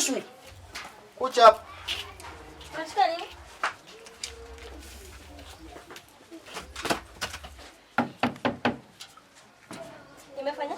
Excuse me. Kuja hapa. Unataka nini? Nimefanya?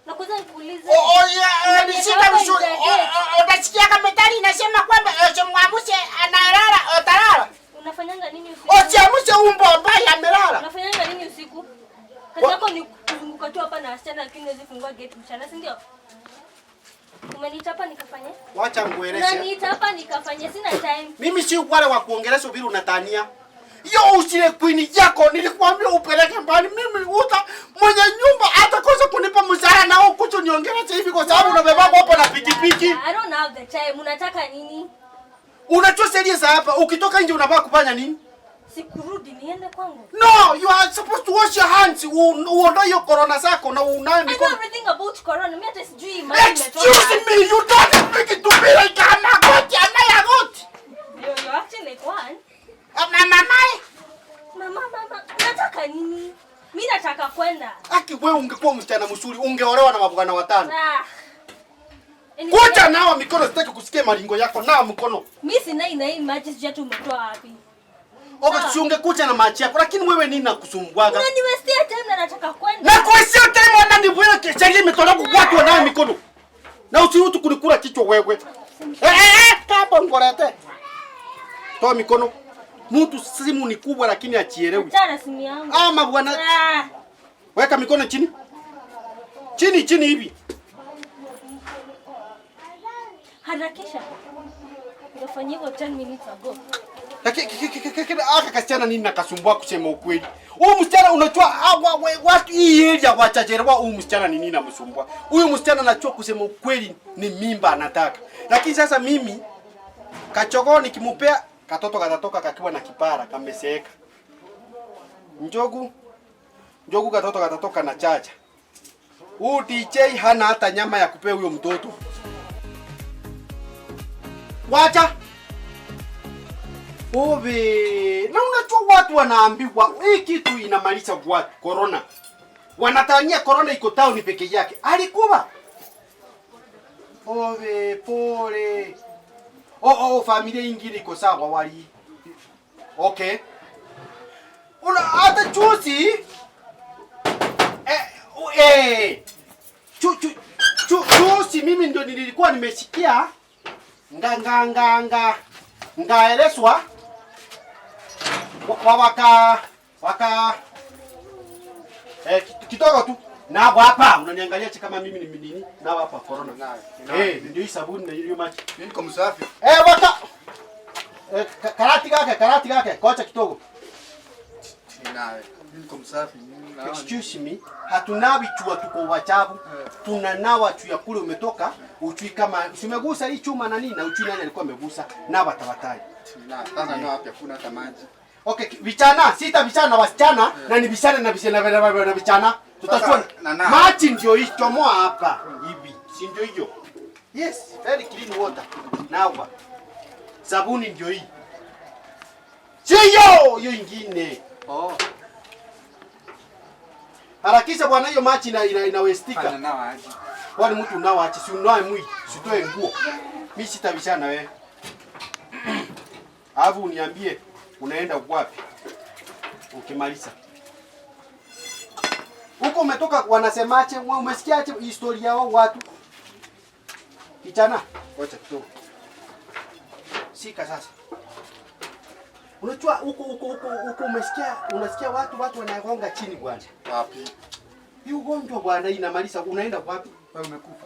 Nakuja nikuulize. Oh, yeah, Unaniweka nishika hapa vizuri. nje ya gate. Oh, Unasikia kama methali inasema kwamba usimwamshe analala, utalala. Unafanyanga nini usiku? Usiamshe umbo ambaye amelala. Unafanyanga nini usiku? Kazi yako ni kuzunguka tu hapa na wasichana lakini huwezi fungua gate mchana, si ndio? Umeniita hapa nikafanye? Wacha nikueleze. Unaniita hapa nikafanye, sina time. Mimi si wale wa kuongelesha vile unatania. Hiyo usile queen yako nilikwambia upeleke mbali. Mimi uta mwenye nyumba atakosa kunipa mshahara na wewe kucho niongelesha hivi kwa sababu unabeba hapo na pikipiki. I don't have the time. Unataka nini? Unajua sheria za hapa, ukitoka nje unafaa kufanya nini? Sikurudi niende kwangu. No, you are supposed to wash your hands. Uondoe hiyo corona zako na unawe I know mikono. everything about corona. Mimi hata sijui mahali imetoka. Excuse me, you don't speak to me like I'm a goat, I'm a goat. You're acting like one. Mama, mama. Mama, mama, unataka nini? Mimi nataka kwenda. Aki wewe ungekuwa msichana mzuri, ungeolewa na mabwana watano. Ah. Anyway, Kuja nawa mikono, sitaki kusikia maringo yako. Nawa mkono. Mimi sina ina hii maji sijui hata umetoa wapi. Okay, Sawa. si ungekuja na maji yako, lakini wewe nini nakusumbuaga? Unaniwestia time na nataka kwenda. Na kuwestia time wana ni wewe sheria imetolewa kwa watu wanawa mikono. Na usiruhusu kunikula kichwa wewe. Kapo ngorete. Toa mikono. Mtu simu ni kubwa lakini hachielewi. Achana simu yangu. Ama bwana, Ah. weka mikono chini. Chini chini hivi. Harakisha. Ungefanya hivyo 10 minutes ago. Lakini aka kasichana nini nakasumbua kusema ukweli. Huyu msichana unajua watu hii area wachachelewa huyu msichana ni nini namsumbua. Huyu msichana anajua kusema ukweli ni mimba anataka. Lakini sasa mimi kachogoo nikimpea katoto katatoka kakiwa na kipara kameseeka. Njogu katoto katatoka na chacha. Huyu DJ hana hata nyama ya kupea huyo mtoto. Wacha. Obe, na unajua watu wanaambiwa hii kitu inamaliza watu corona. Wanatania corona iko town peke yake. Alikuwa. Obe, pole. Oh, familia ingine iko sawa wali. Okay. Una hata juzi chu chu chu juzi mimi ndio nilikuwa nimesikia nga nga nga nga ngaelezwa waka waka kidogo tu na hapa unaniangalia kama mimi ni nini na hapa corona. Ndio hii sabuni na hiyo maji. Mimi niko msafi. Waka karati kake kocha kidogo. Ninawe. Mimi niko msafi. Excuse me, hatunawi chua tuko wachafu. Tunanawa chua ya kule umetoka, uchui kama usimegusa hii chuma na nini na uchui nani alikuwa amegusa na watawatai. Sasa na wapi hakuna hata maji. Okay, vijana, sita vijana na wasichana na ni vijana na vijana na vijana. Tutajua na. Maji ndio hii chomoa hapa hivi. Si ndio hiyo? Yes, very clean water. Nawa. Sabuni ndio hii. Sio hiyo ingine. Oh. Harakisha bwana, hiyo maji inawestika. Fanya nawa aje. Kwani mtu unawa aje? Si unawe mwili, sitoe nguo. Mimi sitabishana wewe. Alafu uniambie unaenda wapi ukimaliza. Huko umetoka wanasemaje? Wewe umesikiaje historia yao watu? Kijana, wacha kidogo. Sika sasa. Unajua huko huko huko huko umesikia unasikia watu wanagonga chini bwana. Wapi? Hii ugonjwa bwana inamaliza, unaenda wapi? Wewe umekufa.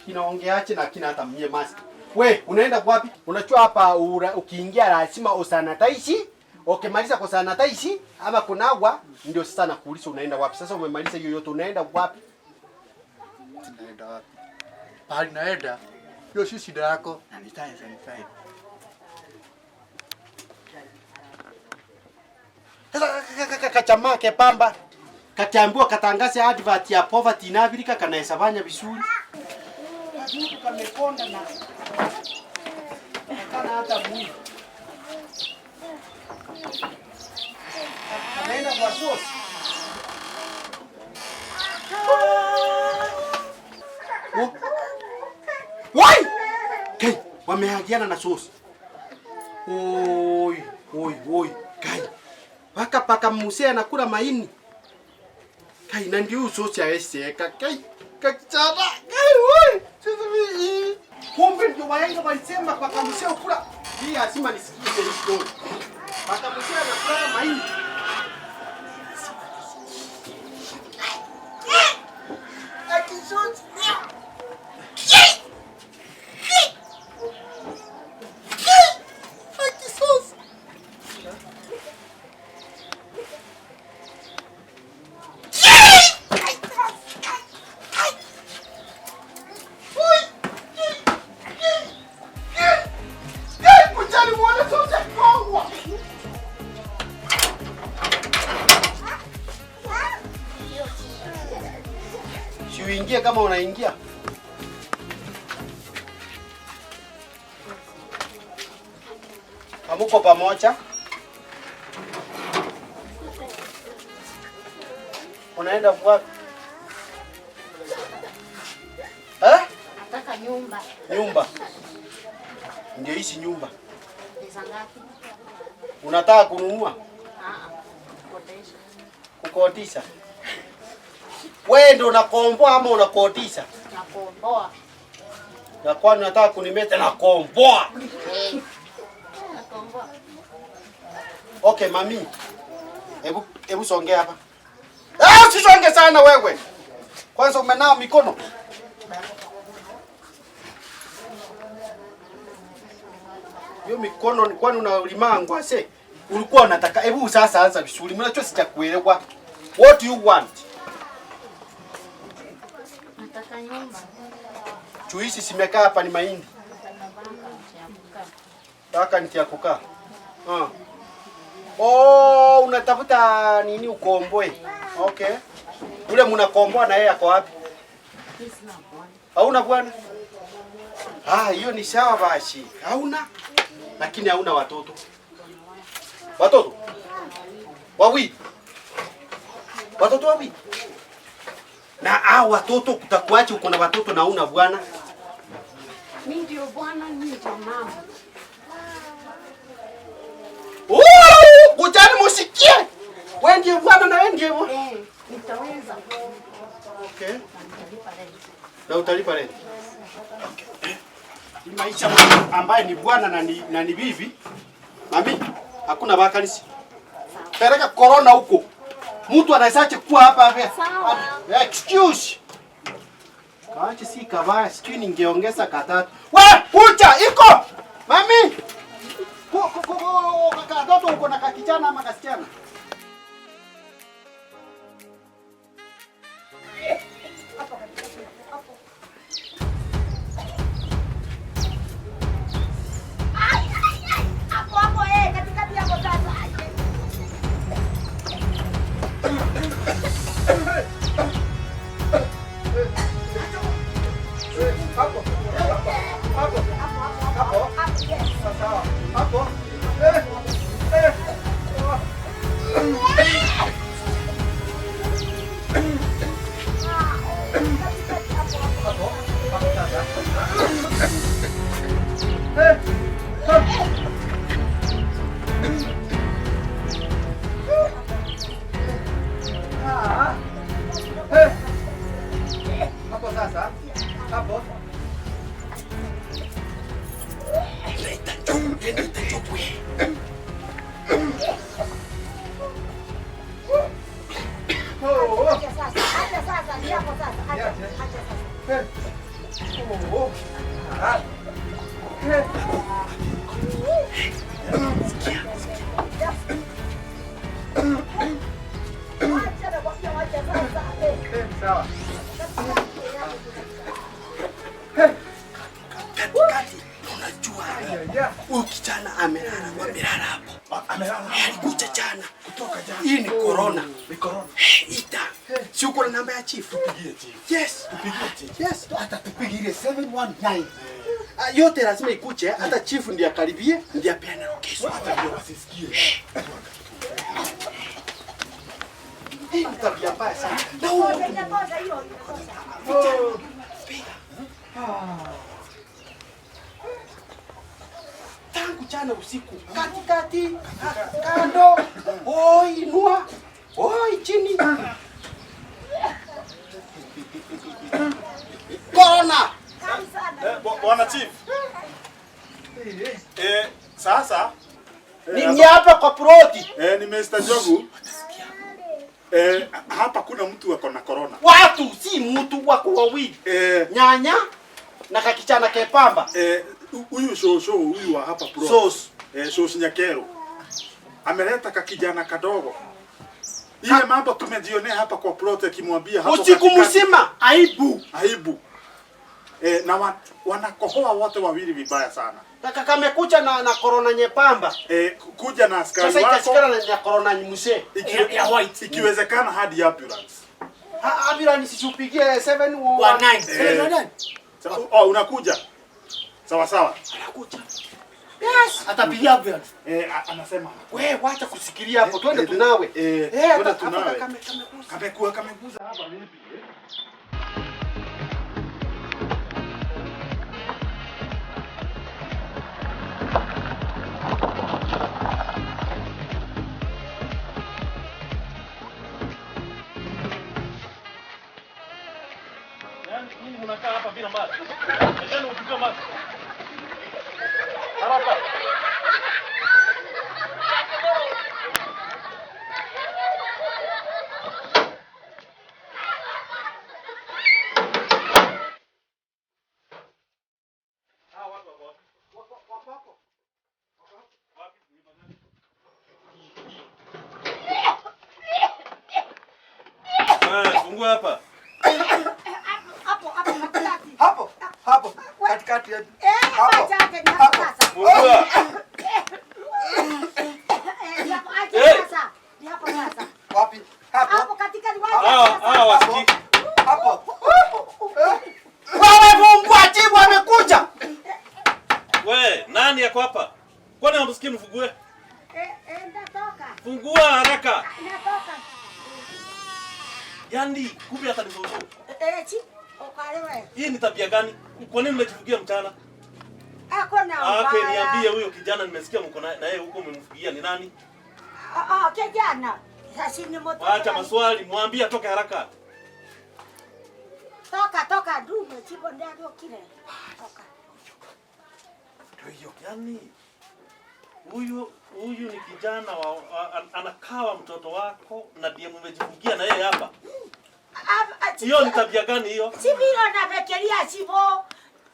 Kinaongeaje na kina hata mie mask. We, unaenda wapi? Unajua hapa ukiingia lazima usanitize. Ukimaliza kusanitize ama kunawa ndio sasa nakuuliza unaenda wapi. Sasa umemaliza hiyo yote unaenda wapi? Naenda wapi? Pahali naenda. Hiyo si shida yako. Na nitaye sanitize. Sasa kachamaa kepamba kakiambiwa katangaze advert ya poverty in Africa kanaweza fanya vizuri. Mtu kamekonda na kana hata mwili. Kameenda kwa source. Wamehagiana na sosi. Oi, oi, oi, kai. Paka paka muse anakula maini. Kai na ndio sosi aeseka. Kai, kakichana. Kai, oi. Sasa mimi kumbe ndio wahenga walisema paka muse ukula. Hii lazima nisikie hii story. Paka muse anakula maini. Akisosi. Akisosi. Kujali muone sosi akikongwa. Si uingie kama unaingia. Hamuko pamoja? Unaenda wapi? Eh? Nataka nyumba. Nyumba. Ndio hizi nyumba. Pesa ngapi? Unataka kununua? Ah, kukodesha. Kukodisha? Wewe ndio unakomboa ama unakodisha? Nakomboa. Na kwani unataka kunimeta nakomboa? Eh. Nakomboa. Okay, mami. Hebu hebu songea hapa. Ah, usisonge sana wewe. Kwanza umenawa mikono. Hiyo mikono ni kwani unalima ngwase? Ulikuwa unataka hebu sasa anza vizuri. Mnajua sijakuelewa. What do you want? Nataka nyumba. Chuisi simekaa hapa ni mahindi. Nataka vacant ya kukaa. Taka nti ya kukaa. Ah. Oh, unatafuta nini ukomboe? Okay. Ule mnakomboa na yeye ako wapi? Mimi sina bwana. Hauna bwana? Ah, hiyo ni sawa basi. Hauna? Lakini hauna watoto. Watoto? Wawili. Watoto wawili. Na hao watoto kutakuaje uko na watoto na hauna bwana? Mimi ndio bwana, mimi ndio mama. Oh, kujani musikie. Wewe ndiye bwana na wewe ndiye bwana. Eh, nitaweza. Okay. Na nitalipa rent. Na utalipa rent. Okay. Hii maisha ambaye ni bwana na ni bibi. Mami, hakuna vacancy. Peleka corona huko. Mtu anawezaje kuwa hapa hapa? Sawa. Excuse. Kaache si kabaya, sijui ningeongeza katatu. We, kucha iko. Mami. Ku katoto uko na kakijana ama kasichana? Hapo hapo eh, katikati hapo sasa. Hapo. Hapo. Hapo. Hapo, yes. Sawa. Hapo. Eh. Eh. Hapo. Hapo sasa. Eh. Ah. Eh. Hapo sasa. Hapo. Oh. Acha sasa, acha sasa, ni hapo sasa. Acha, acha sasa. Eh. Oh. Ah. Eh. Acha nakwambia, acha sasa. Eh. Eh, sawa. Katikati unajua Yeah. huyu kijana amelala, wamelala hapo. Amelala. Alikuja jana. Kutoka jana. Hii ni corona. Ni corona. Ita. Si uko na namba ya chief? Tupigie chief. Yes. Tupigie chief. Yes. Hata tupigie 719. Ah, yote lazima ikuje, hata chief ndiye akaribie, ndiye apeane location. Hata ndio wasisikie. Hii ni tabia mbaya sana. Na huyu Inatosha hiyo, inatosha. Oh. piga. usiku. Katikati, kando, oi inua, oi chini. Corona. Bwana Chief. Sasa Ni hapa kwa ploti. Ni Mr. Jogu. Hapa kuna mtu ako na corona. Watu si mtu, wako wawili. Nyanya na kakichana kepamba. Huyu shosho huyu wa hapa plot. Sos. Sos Nyakero. Ameleta kakijana kadogo. Ile mambo tumejionea hapa kwa plot akimwambia hapo usiku mzima aibu. Aibu. Na wanakohoa wote wawili vibaya sana. Kaka kamekuja na corona nyepamba. Kuja na askari sasa wako. Sasa itasikana na corona mzee. Ya white. Ikiwezekana hadi ambulance. Ambulance sisupigie 719. Oh, unakuja. Sawa sawa. Anakuja. Yes. Atapigia ambulance. Anasema wewe wacha kusikilia hapo, twende tunawe. Twende tunawe. Kamekuwa kameguza hapa vipi? Mnakaa hapa bila mask. Endeni mchukue mask. Haraka. Hawa watu wako wapi? Wako hapo. Wapi? Nyumba gani? Fungua hapa. Hapo hapo katikati. Hapo hapo katikati. Hapo. Hapo sasa. Fungua. Sasa. Ni hapo sasa. Wapi? Hapo. Hapo katikati wapi? Ah, wasiki. Hapo. Wewe fungua, jibu amekuja. We, nani yako hapa? Kwani hamsikii mfungue? Natoka. Fungua haraka. Natoka. Yaani kumbe hata ni mzungu. Chi. Okalewe. Hii ni tabia gani? Kwa nini mnajifugia mchana? Hakuna. Okay, niambie huyo kijana nimesikia mko na yeye huko umemfugia ni nani? Kijana. Sasa ni moto. Acha maswali, mwambie atoke haraka. Toka toka dume chibo ndio kile. Toka. Ndio. Yaani huyu ni kijana anakawa mtoto wako na ndiye mmejifugia na yeye hapa. Hiyo ni tabia gani hiyo? Sivyo nafikiria sivyo.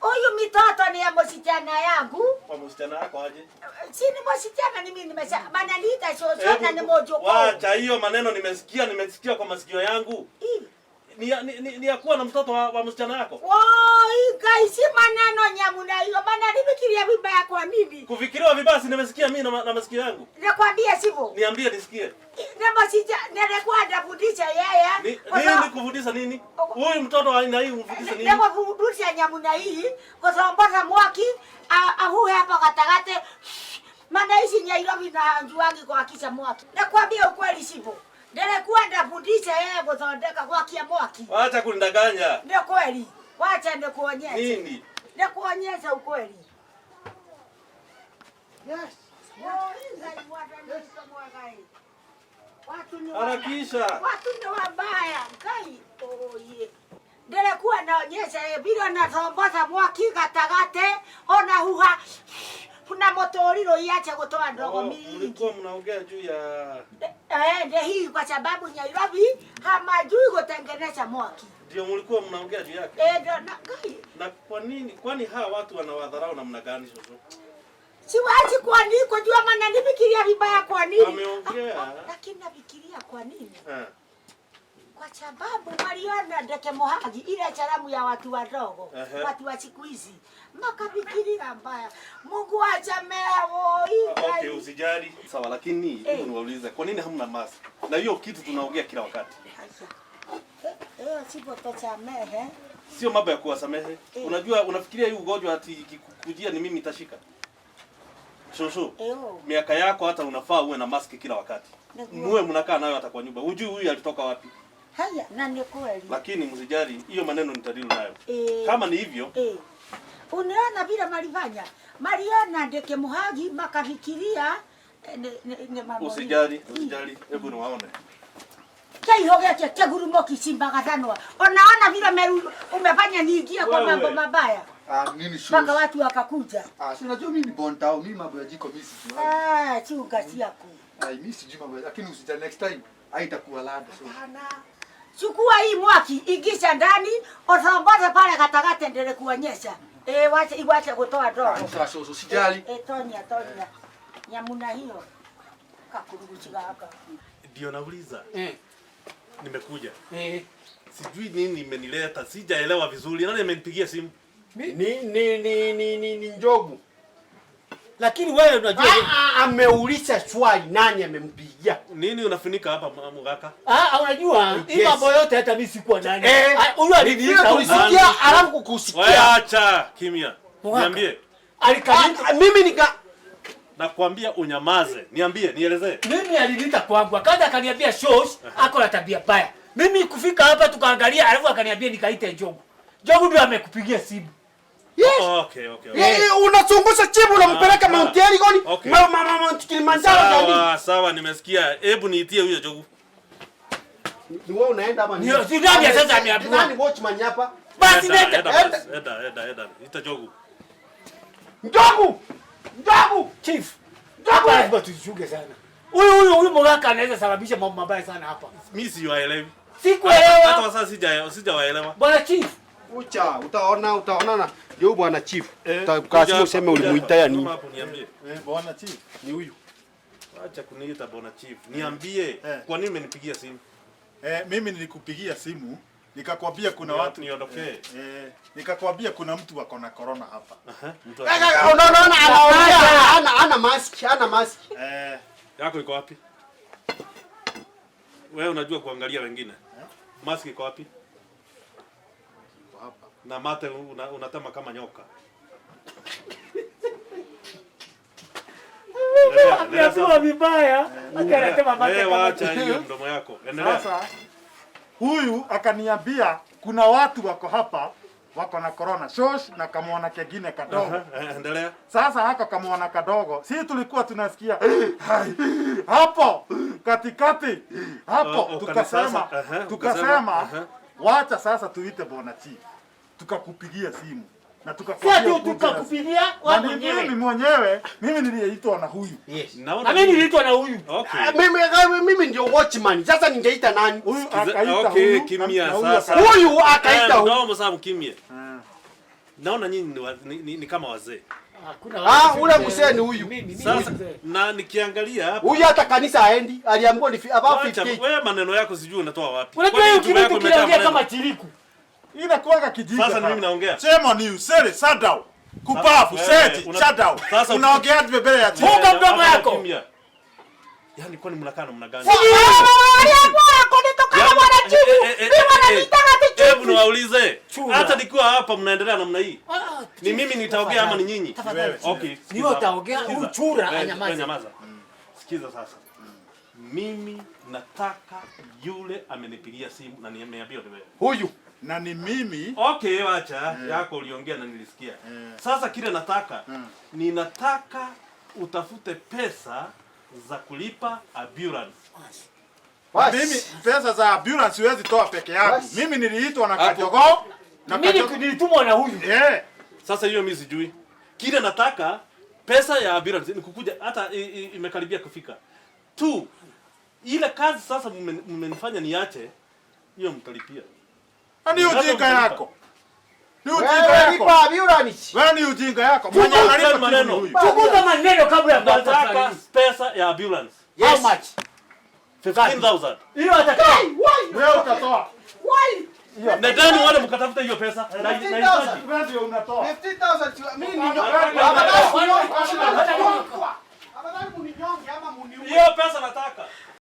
Huyu mitoto ni ya msichana yangu. Kwa msichana wako aje? Si ni msichana ni mimi nimesha maana niita shosho na ni mojo. Wacha hiyo maneno nimesikia kwa masikio yangu. Ni ya kuwa na mtoto wa msichana wako. Woi, guys, maneno nyamuna hiyo maana nifikiria vibaya kwa nini? Kufikiriwa vibaya si nimesikia mimi na masikio yangu. Nakwambia sivyo. Niambie nisikie. Na msichana nilikuwa ndafundisha yeye. Nini kufundisha nini? Huyu mtoto wa aina hii umfundisha nini? Ndio nyamuna hii kwa sababu mwaki ahuhe hapa katakate. Maana hizi Nairobi na njuangi kwa kisha mwaki. Nakwambia ukweli sivyo. Nilikuwa ndafundisha yeye kuthondeka kwa kia mwaki. Wacha kunidanganya. Ndio kweli. Wacha nikuonyeshe. Nini? Nikuonyesha ukweli. Yes. Watu ni harakisha. Watu ni wabaya. Ngai oye. Nilikuwa naonyesha yeye bila nathomboca mwaki gatagate ona huha. Kuna motoriro iache kutoa ndogo mingi. Mlikuwa mnaongea juu ya ndio hii kwa sababu Nairobi hamajui kutengeneza mwaki. Ndio mlikuwa mnaongea juu yake. Ndio na ngai. Na kwa nini kwani hawa watu wanawadharau namna gani shosho? Siwachi kwa nini kujua maana nifikiria vibaya kwa nini? Ameongea. Lakini nafikiria kwa nini? Kwa sababu waliona ndeke mohagi ile charamu ya watu wadogo, watu wa siku hizi. Makafikiria mbaya. Mungu achamehe. Okay, usijali. Sawa, lakini hebu niwaulize kwa nini hamna mask? Na hiyo kitu tunaongea kila wakati. Sipo tuchamehe. Sio mambo ya kuwasamehe. Unajua unafikiria hii ugonjwa ati ikikujia ni mimi nitashika? Shosho. Miaka yako hata unafaa uwe na mask kila wakati. Muwe mnakaa nayo hata kwa nyumba. Hujui huyu alitoka wapi. Haya, na ni kweli. Lakini msijali, hiyo maneno nitadilu nayo. Kama ni hivyo. Unaona vile malifanya. Maliona ndeke muhagi makafikiria ni mambo. Usijali, usijali. Hebu niwaone. Kaihoge cha gurumo kisimbagathanwa. Unaona vile umefanya niingie kwa mambo mabaya. Nini shoes? Mpaka watu wakakuja. Si unajua mimi ni bontao, mimi mambo ya jiko mimi sijui. Chunga siako. Mimi sijui mambo, lakini usijali next time haitakuwa lada. So. Hapana. Chukua hii mwaki, ingisha ndani, usambaze pale katakata endelee kuonyesha. Wacha iwache kutoa dogo. Sasa so usijali. Tonya tonya. Nyamuna hiyo. Kakuruguchiga hapa. Ndio nauliza. Nimekuja. Sijui nini imenileta, sijaelewa vizuri. Nani amenipigia simu? Ni Njogu. Lakini wewe unajua ameuliza swali nani amempigia? Nini unafunika hapa mgaka? Unajua hii mambo yote hata mimi sikuwa ndani. Huyu aliniita tulisikia alafu kukusikia. Wewe acha kimya. Niambie. Alikamita mimi nika nakwambia unyamaze. Niambie, nielezee. Mimi aliniita kwangu. Akaja akaniambia shosh ako na tabia mbaya. Mimi kufika hapa tukaangalia alafu akaniambia nikaite Njogu. Njogu ndio amekupigia simu. Yes. Okay. Unazungusha chibu unampeleka Mount Elgon, Mount Kilimanjaro gani? Sawa, nimesikia. Hebu niitie huyo Njogu. Ni wewe unaenda ama ni? Ni nani sasa ameambiwa? Nani watchman hapa? Basi nenda. Eda. Ita Njogu. Njogu. Njogu. Chief. Njogu. Lazima tujichunge sana. Huyu mgaka anaweza sababisha mambo mabaya sana hapa. Mimi siwaelewi. Sikuelewa. Hata sasa sijawaelewa. Bwana Chief. Ucha, utaonana. Ndio bwana Chief. Utakasema useme ulimuita ya nini? Niambie. Bwana Chief ni huyu. Acha kuniita bwana Chief. Niambie kwa nini umenipigia simu? Mimi nilikupigia simu nikakwambia kuna watu niondokee. Nikakwambia kuna mtu wako na corona hapa. Unaona anaongea ana mask, ana mask. Yako iko wapi? Wewe unajua kuangalia wengine. Mask iko wapi? Hapa. Na mate unatema kama nyoka. Ameambiwa vibaya, akanatema mate kama. Acha hiyo mdomo yako. Endelea. Sasa huyu akaniambia kuna watu wako hapa wako na corona. Shosh na kamwona kengine kadogo. Endelea. Sasa hako kamwona kadogo. Si tulikuwa tunasikia hapo katikati hapo tukasema wacha sasa tuite bwana Chief. Tukakupigia simu na tukakwambia tukakupigia wewe mwenyewe. Mimi mwenyewe, mimi niliitwa na huyu. Yes. Na mimi niliitwa na huyu. Okay. Mimi ndio watchman. Sasa ningeita nani? Huyu akaita huyu. Kimya sasa. Huyu akaita huyu. Naomba sasa mkimye. Naona nyinyi ni kama wazee. Hakuna. Ule mzee ni huyu. Sasa na nikiangalia hapa. Huyu hata kanisa haendi. Aliambiwa ni about 50. Wewe maneno yako sijui unatoa wapi. Unajua hiyo kitu kinaongea kama chiriku. Inakuwa kijiji. Sasa ni mimi naongea. Sema ni usere sadao. Kupafu seti sadao. Unaongea mbele ya chief. Funga mdomo yako. Yaani kwani mnakaa namna gani? Hebu niwaulize. Hata nikiwa hapa mnaendelea namna hii. Ni mimi nitaongea ama ni nyinyi? Okay. Ni wewe utaongea, uchura anyamaze. Sikiza sasa. Mimi nataka yule amenipigia simu na nimeambiwa ni wewe. Huyu. Na ni mimi. Okay, wacha yako uliongea na nilisikia. Sasa kile nataka ninataka utafute pesa za kulipa ambulance. Mimi pesa za ambulance siwezi toa peke yangu. Mimi niliitwa na Kajogo na mimi nilitumwa na huyu. Sasa hiyo mimi sijui. Kile nataka pesa ya ambulance ni kukuja hata imekaribia kufika. Tu ile kazi sasa mmenifanya niache hiyo mtalipia. Ni ujinga yako. Ni ujinga yako. Lipa ambulance. Wewe ni ujinga yako. Mwenye analipa maneno. Chunguza maneno kabla ya kuanza. Pesa ya ambulance. Yes. How much? 15,000. Hiyo atatoa. Wewe utatoa. Why? Nadhani wale mkatafuta hiyo pesa. 15,000. Wewe ndio unatoa. 15,000. Mimi ni Afadhali muninyonge ama muniue. Hiyo pesa nataka.